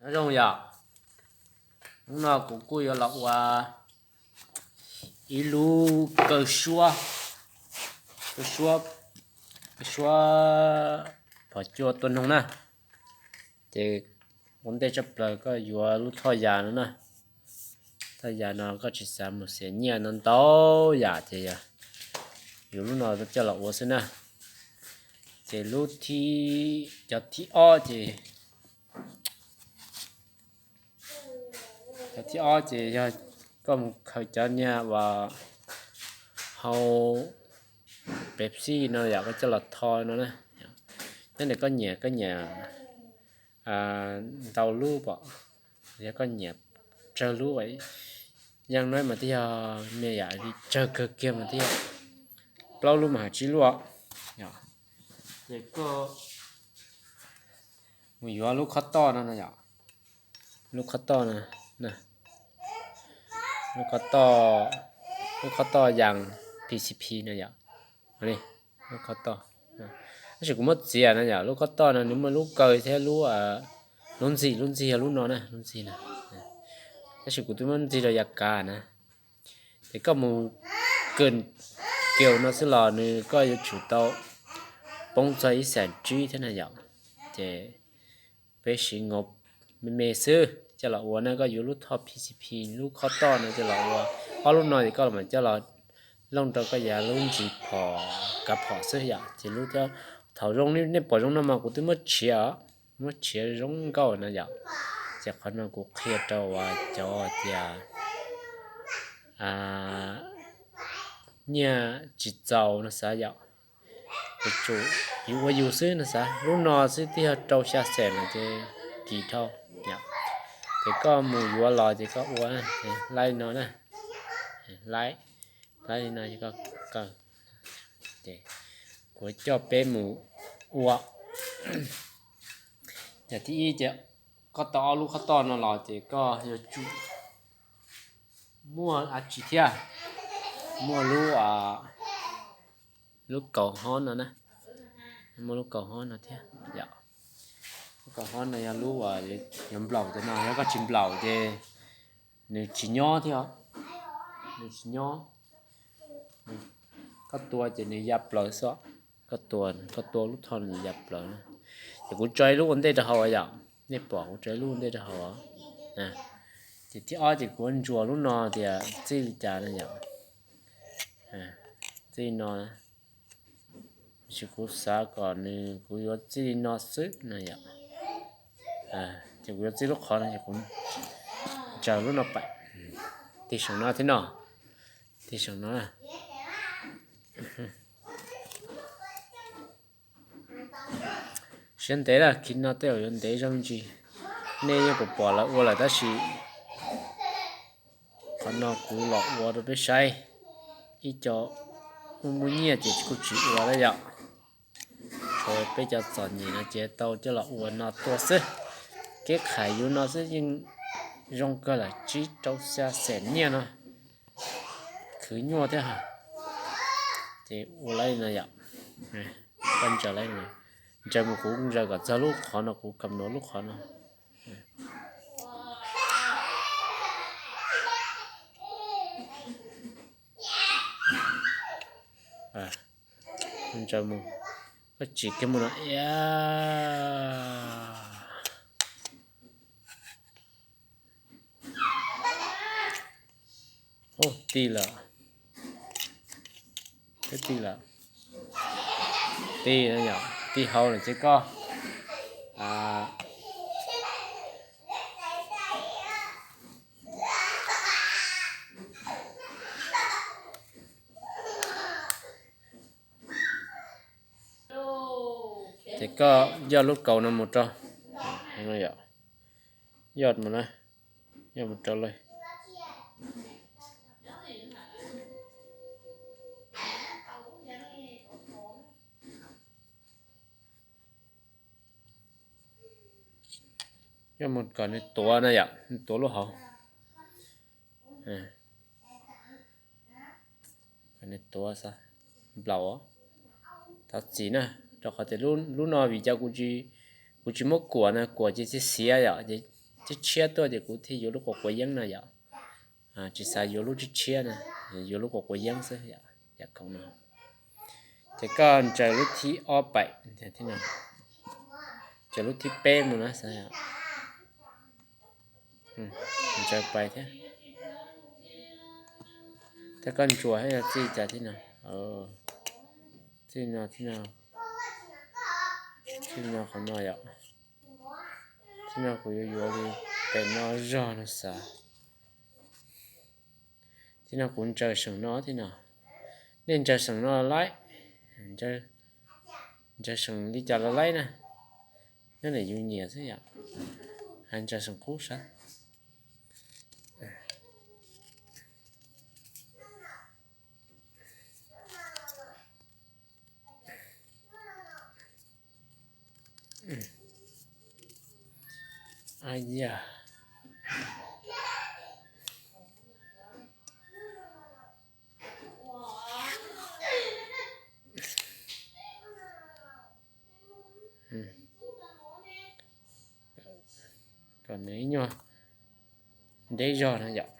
Nyob zoo yom, hnub no kuv kuj yuav los ua ib lub kaw suab, kaw suab, kaw suab phom cua tua noog na. Ces ua ntej tshaj plaws koj yuav lub thoj yas no na. Thoj yas no koj tsis xav mus xiam nyiaj no ntau yam ces yuav lub no coj los ua xwb na. Ces lub thib, cov thib ob ces Cov thib ob ces yog koj mus khaws cov niag uas hau Pepsi no yom, koj coj los tho no na. Nyob ntawm koj nyiam, koj nyiam ntau lub pom, yog koj nyiam tsawg lub, yeej no mas twb yog me yam li tsawg kawg kiag mas twb yog plaub lub mas hais tsib lub os. Ces koj mus yuav lub khob toj no no yom, lub khob toj no, lub khob toj, lub khob toj yas P C P no yom, lub khob toj. Tab sis kuv muab txiav no yom, lub khob toj no nws muaj lub kaw thiab lub, lub ntxig, lub ntxig yog lub no na, lub ntxig na. Tab sis kuv twb muab ntxig rau yav kav na. Ces koj mus kawm kiaus no xwb los nws koj yuav tsum tau poob txog ib xees tsib thiab na yom. Ces peb siv nkaus me me xwb coj los ua na, koj yuav lub thoj P C P lub khob toj no coj los ua. Ob lub no ces koj los mas coj los looj rau koj yav lub ntsis phom, kav phom xwb yom. Ces lub, thaum zoo nej pom zoo no mas kuv twb muab tshiav, muab tshiav zoo nkauj no yom. Ces qhov no kuv qhia rau uas cov tias nyiaj tsis txaus no xav yom, yuav tsum yus ua yus xwb no xav. Lub no xwb twb yog rau xya xees no ces kim dhau yom. Ces koj mus yuav los ces koj ua laib no na, laib, laib li no ces koj kaw. Ces kuv coj peb mus ua. Yam thib ib ces koj tau ob lub khob toj no los ces koj yuav tsum muaj dab tsi thiab, muaj lub, lub kaus hob no na, muaj lub kaus hob no thiab yom. Lub kaus hob no yog lub uas yuav nplaum cov no, yog koj tsis nplaum ces nws tsis nyob thiab, nws tsis nyob. Koj tua ces nws ya plaws xwb, koj tua, koj tua lub thoj nws ya plaws. Ces kuv tso ib lub ua ntej rau hauv yom, nej pom kuv tso ib lub ua ntej rau hauv. Ces thib ob ces kuv ntsuas lub no tias txij li cas no yom, txij li no, tab sis kuv xav kom nws, kuv yuav txij li no xwb no yom. Ces kuv yuav txij lub qhov no ces kuv ntsaws lub no pam, tig saum no thiab no, tig saum no. Siab ntev lawm, khiv no tej zaum yuav ntev zoo ntsis. Nej yeej pom pom lawv ua lawm tab sis qhov no kuv los ua rau peb saib. Ib co muaj muaj nyiaj ces kuj tsis ua lawm yom. Tshuav peb cov txom nyem no ces tau coj los ua no tuaj xwb. Kev khais yus no xwb yeej zoo kawg lawm, tsib rau xya xees nyiaj no. Khwv nyuaj thiab. Ces ua li no yom. Koj ntsaws li, ntsaws mus, kuv ntsaws kom txog lub qhov no, kuv kam nuav lub qhov no. Ntsaws mus, koj tsim kiag mus no. Tig lawm, tig lawm, tig, tig hauv lawm ces koj ces koj yoj lub kaus no mus rau, yoj mus na, yoj mus rau lawm. Yoj mus kom nws tuav na yom, nws tuav lub hauv. Kom nws tuav, nplaum, thov txim na, rau qhov tias lub no vim cas kuv tsis muab kuam na, kuam ces txiv xiav yom, ces tshiab tuaj ces kuv thiaj yuav lub quav quav yeeb no yom. Tsis xav yuav lub tshiab tshiab na, yuav lub quav quav yeeb xwb yom, yam khoom no. Ces koj ntsaws lub thib ob pais, ntsaws lub thib peb mus na, ntsaws pais thiab. Thiab koj ntsuas thiab yog txij cas thiab no, txij no, txij no, txij no qhov no yom. Txij no kuv yuav yuav li pem no zog no xav. Txij no kuv ntsaws seem no thiab no. Nej ntsaws seem no laib, ntsaws seem li cas los laib na, nyob ntawm yus nyiam xwb yom. Hais ntsaws seem qub sav. Kom nws ib nyuag deb zog no yom.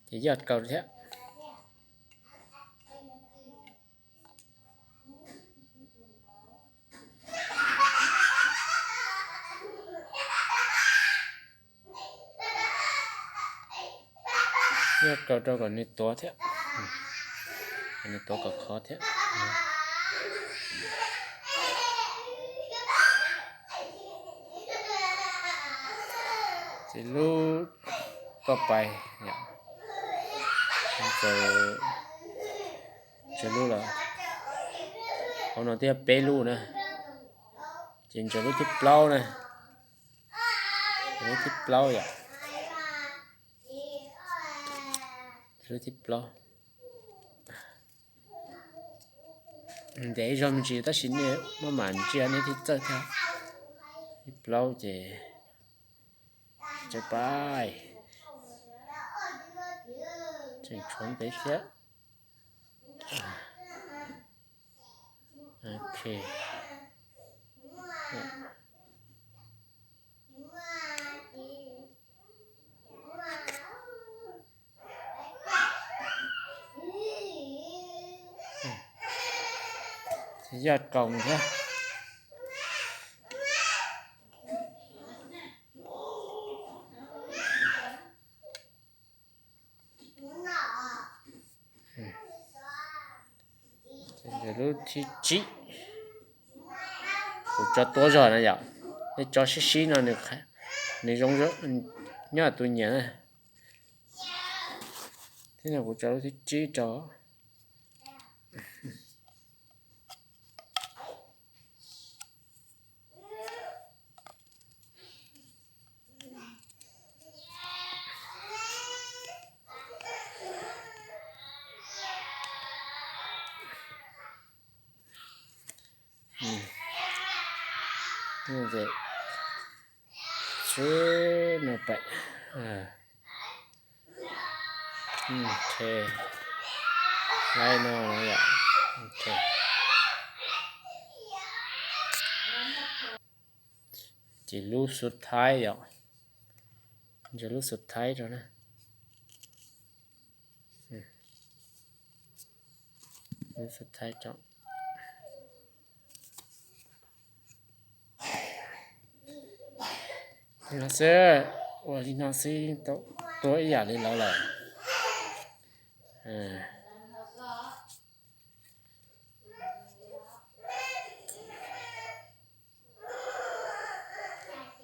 Ces yog kaus thiab. Yog kaus rau kom nws tuav thiab, kom nws tuav kom khov thiab. Ces lub koj pais, ntsaws lub lawm, hauv no twb yog peb lub na, ces ntsaws lub thib plaub na, lub thib plaub yom, lub thib plaub. Ntev zog me ntsis tab sis nej maj mam ntsia nej thiaj txawj thiab. Thib plaub ces ntsaws pais, tseem tshuav ntev thiab. Ok. Yog kaus thiab. Lub thib tsib, kuv tso tuab zog na yom, nej tso sib sib no nws zoo, nyob tus nyiam na. Thiab no kuv tso lub thib tsib rau. Sib no pais. Laib no yom. Ces lub xub thaib yom, ntsaws lub xub thaib rau na. Lub xub thaib rau. Li no xwb, ua li no xwb tau tuab ib yam li lawv lawm.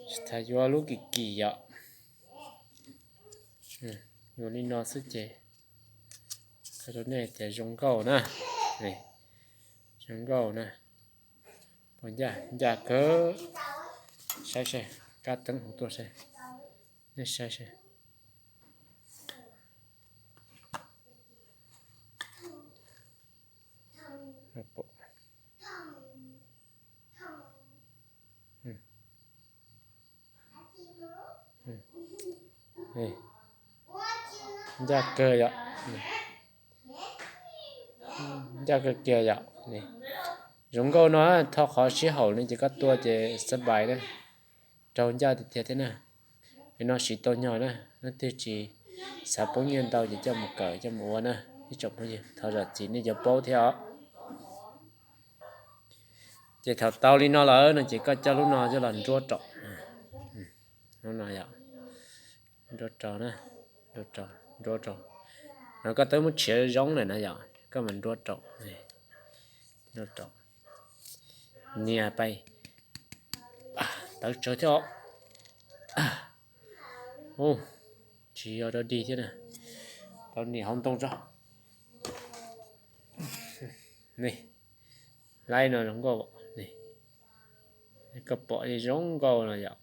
Tsis tas yuav lub kim kim yom. Yuav li no xwb ces hais rau nej tias zoo nkauj na. Zoo nkauj na. Puas ncaj? Ncaj kawg. Saib saib, kab teeb hauv tuaj saib. Nej saib saib. Ncaj kawg yom. Ncaj kawg kiag yom. Zoo nkauj no, thov qhov sib haum no ces koj tua ces xab pais na, raug ncaj tiag tiag thiab na. Li no siv tau nyog na, leej twg tsis xav poob nyiaj ntau ces coj mus kawm coj mus ua na. Ib tsoom phooj ywg thov zam txim nej yuav paub thiab os. Ces thaum tau li no lawm no ces koj coj lub no coj los nruab rau, lub no yom, nruab rau na, nruab rau, nruab rau. No koj twb muab tshiav zoo lawm na yom, koj mam nruab rau, nruab rau, nias pais, tawv tsawv thiab os. Ub, tsis yog rau dig thiab na, tau nias hauv ntoo tso. Ni, laib no zoo nkauj, koj pom zoo nkauj no yom,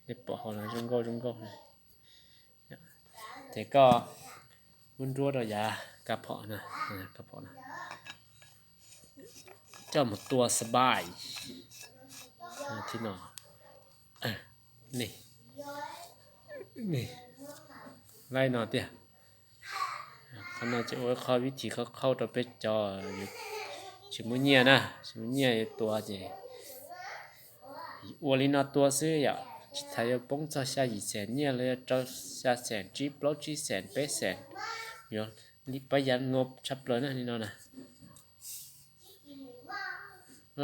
nej pom hauv no zoo nkauj zoo nkauj. Ces koj muab nruab rau yav ka phom no, ka phom no, coj mus tua xab pais. Thib no, ni, ni, laib no tiag. Qhov no ces ua qhov vib thim qhov qhauj rau peb cov tsis muaj nyiaj na, tsis muaj nyiaj yuav tua ces ua li no tua xwb yom, tsis tas yuav poob txog xya yim xees nyiaj los yog rau xya xees tsib plaub tsib xees peb xees, yuav li pab yav no tshaj plaws na li no na.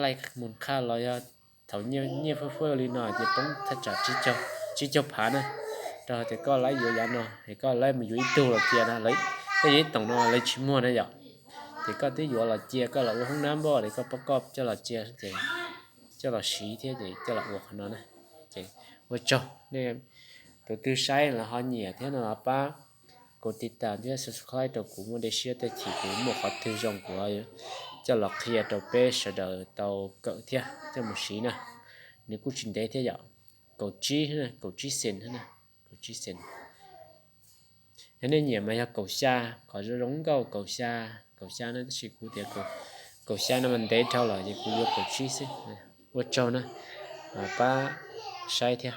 Laij mus qhaj los yog thaum nyiaj fuaj fuaj li no ces poob thaj tsam tsib caug phav na. Rau tias koj laib yuav yav no es koj laib mus yuav ib tug los cia na, koj yuav ib toom no lawv tsis muag na yom. Ces koj twb yuav los cia koj los ua hoob nab npoj es koj pab koj coj los cia ces coj los siv thiab ces coj los ua qhov no na. Ces ua tsaug nej tus twg saib los ho nyiam thiab no los pab kuv tiv tas thiab subscribe rau kuv, muaj dej siab tej chim kuv muaj qhov twg zoo kuv coj los qhia rau peb sawv daws tau kawm thiab coj mus siv na. Nws kuj tsis ntev thiab yom, kaum tsib, kaum tsib xees, kaum tsib xees. Yog nej nyiam mas yog kaum xya, qhov zoo zoo nkauj kaum xya, kaum xya na, tab sis kuv tias kaum xya no mas ntev dhau lawm ces kuv yuav kaum tsib xwb. Ua tsaug na, pab saib thiab.